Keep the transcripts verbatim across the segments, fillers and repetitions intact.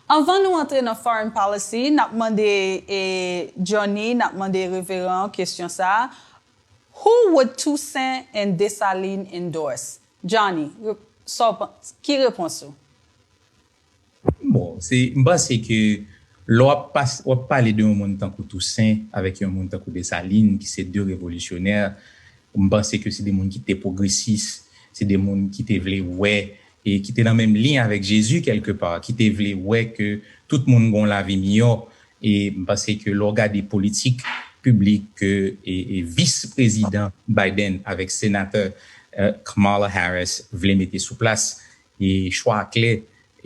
Anvan nou antre nan foreign policy, n ap mande e, Johnny, n ap mande Reveran kesyon sa a. Who would Toussaint and Dessalines endorse? Johnny, re- sa w pans- ki repons ou? Bon, se, m panse ke lè w ap, pas, w ap pale de yon moun tankou Toussaint avèk yon moun tankou Desalin, ki se de revolisyonè, m panse ke se de moun ki te pwogresis, se de moun ki te vle wè, e ki te nan menm liy avèk Jezi kèlkepa, ki te vle wè ke tout moun gen yon lavi miyò. E m panse ke lè w gade politik piblik ke e, e vis prezidan Biden avèk senatè uh, Kamala Harris vle mete sou plas, e chwa a klè,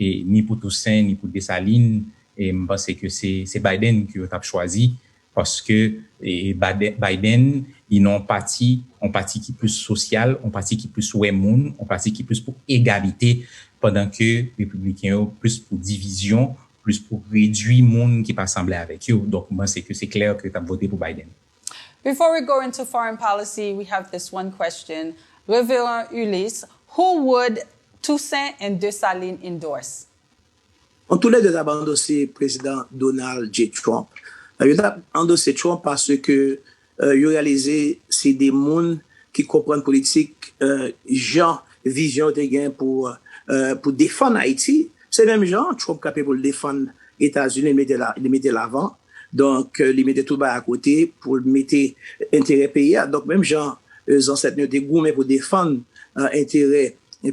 e ni pou Toussaint, ni pou Desalin, e m panse ke se, se Biden ke yo t ap chwazi, paske e, Biden, Biden, li nan yon pati, yon pati ki plis sosyal, yon pati ki plis wè moun, yon pati ki plis pou egalite, pandan ke repibliken yo plis pou divizyon, plis pou redui moun ki pa sanble avèk yo. Donk, m panse ke se klè ke yo t ap vote pou Biden. Before we go into foreign policy, we have this one question. Reveran Ulysse, who would Toussaint and Dessalines endorse? Bon, tou le de t ap andose prezidan Donald J. Trump. Yo t ap andose Trump paske yo reyalize se de moun ki konprann politik, jan vizyon yo te gen pou, pou defann Ayiti. Se menm jan Trump kanpe pou l defann Etazini, li mete l avan. Donk, li mete tout bagay akote pou l mete enterè peyi a. Donk, menm jan zansèt nou yo te goumen pou defann enterè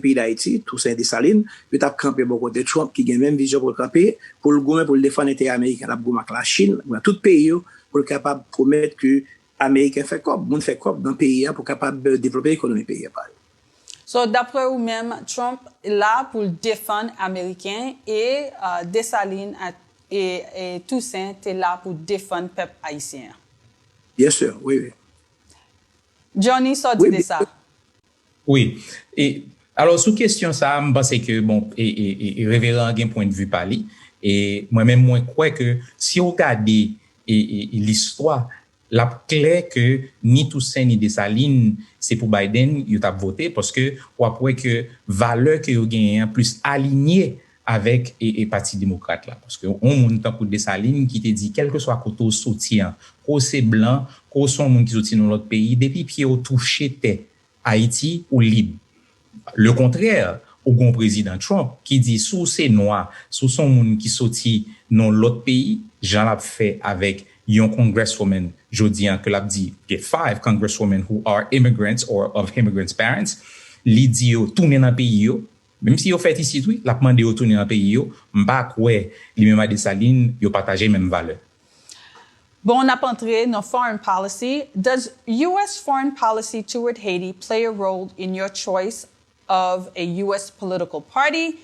peyi Dayiti, Toussaint Desalin, yo t ap kanpe bò kote Trump ki gen menm vizyon pou l kanpe, pou l goumen pou l defann enterè ameriken. L ap goumen ak Lachin, l ap goumen ak tout peyi yo, pou l kapab pwomèt ke Ameriken fè kòb, moun fè kòb nan peyi a pou kapab devlope ekonomi peyi a pa yo. So, dapre ou menm, Trump la pou l defann Ameriken e uh, Desalin e, e Toussaint te la pou defann pèp ayisyen an? Yes, sir. Wi, wi. Johnny, sa w di de sa? Wi. E, alò, sou kesyon sa a, m panse ke, bon, e, e, e, e Reveran an gen pwennvi pa li. E mwen menm, mwen kwè ke si w gade e, e, e listwa, l ap klè ke ni Toussaint ni Desalin, se pou Biden yo t ap vote, paske w ap wè ke valè ke yo genyen an plis alinye avèk e, e Pati Demokrat la. Paske yon moun tankou Desalin ki te di, kèlkeswa kote w soti an, ke w se blan, ke w se yon moun ki soti nan lòt peyi, depi pye w touche tè Ayiti, ou lib. Lekontrè, ou gen yon prezidan Trump ki di si w se nwa, si w se yon moun ki soti nan lòt peyi, jan l ap fè avèk yon congresswoman jodi an ke l ap di, get five congresswomen who are immigrants or of immigrants parents, li di yo tounen nan peyi yo, menm si yo fèt isit wi, l ap mande yo tounen nan peyi yo, m pa kwè li menm ak Desalin yo pataje menm valè. Bon, n ap antre nan foreign policy. Does U S foreign policy toward Haiti play a role in your choice of a U S political party?